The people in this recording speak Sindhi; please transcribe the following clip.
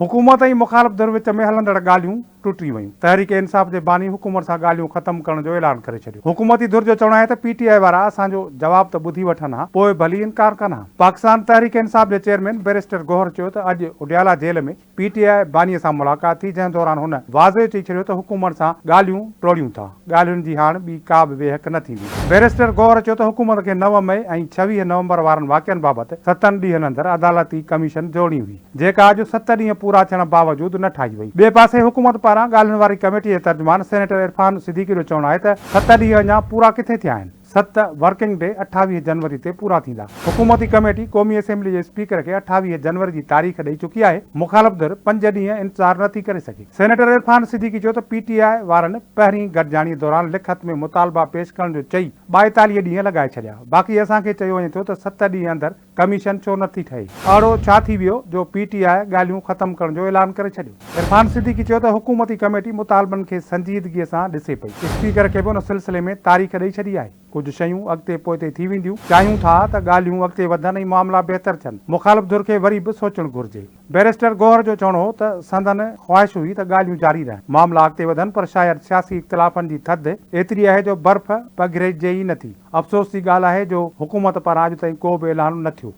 حڪومت ۽ مخالف ڌر وچ ۾ هلندڙ ڳالهيون ٽٽي ويون. تحريڪ انصاف جي باني حڪومت سان ڳالهيون ختم ڪرڻ جو اعلان ڪري ڇڏيو. حڪومتي ڌر جو چوڻ آهي ته پي ٽي آء وارا اسان جو جواب ته ٻڌي وٺن ها، پوء ڀلي انڪار ڪن ها. پاڪستان تحريڪ انصاف جي چيئرمين بئريسٽر گوهر چيو ته اڄ اڊيالا جيل ۾ پي ٽي آء باني سان ملاقات ٿي، جنهن دوران هن واضح چئي ڇڏيو ته حڪومت سان ڳالهيون ٽوڙيون ٿا، ڳالهين جي هاڻ ٻي ڪا به ويهڪ نه ٿيندي. بئريسٽر گوهر چيو ته حڪومت کي 9 مئي ۽ 26 نومبر وارن واقعن بابت ستن ڏينهن اندر عدالتي ڪميشن جوڙڻي هئي، جيڪا اڄ ست ڏينهن پورا ٿيڻ باوجود نه ٺاهي وئي. ٻئي پاسي حڪومت پاران ڳالهين واري ڪميٽي جي ترجمان سينيٽر عرفان صديقي جو چوڻ آهي ته ست ڏينهن اڃا پورا ڪٿي ٿيا آهن؟ ست ورڪنگ ڊي 28 جنوري تي پورا ٿيندا. حڪومتي ڪميٽي قومي اسيمبلي جي اسپيڪر کي 28 جنوري جي تاريخ ڏئي چڪي آهي، مخالف ڌر پنج ڏينهن انتظار نه ٿي ڪري سگهي. سينيٽر عرفان صديقي چيو ته پي ٽي آء وارن پهرين گڏجاڻي دوران لکت ۾ مطالبا پيش ڪرڻ جو چئي 42 ڏينهن لڳائي ڇڏيا، باقي اسان کي چيو وڃي ٿو ته ست ڏينهن اندر ڪميشن ڇو نه ٿي ٺهي؟ اهڙو ڇا ٿي ويو جو پي ٽي آء ڳالهيون ختم ڪرڻ جو اعلان ڪري ڇڏيو؟ عرفان صديقي چيو ته حڪومتي ڪميٽي مطالبن کي سنجيدگي سان ڏسي پئي، اسپيڪر کي به ان سلسلي ۾ تاريخ ڏئي ڇڏي آهي، ڪجهه شيون اڳتي پوئتي ٿي وينديون، چاهيون ٿا ته ڳالهيون اڳتي وڌن ۽ معاملا بهتر ٿين، مخالف ڌر کي وري به سوچڻ گهرجي. بئريسٽر گوهر جو چوڻ هو ته سندن خواهش هئي ته ڳالهيون جاري رهن، معاملا اڳتي وڌن پر شايد سياسي اختلافن جي ٿڌ ايتري آهي جو برف پگهرجي ئي نٿي، افسوس جي ڳالهه آهي جو حڪومت پاران اڄ تائين ڪو به اعلان نه ٿيو.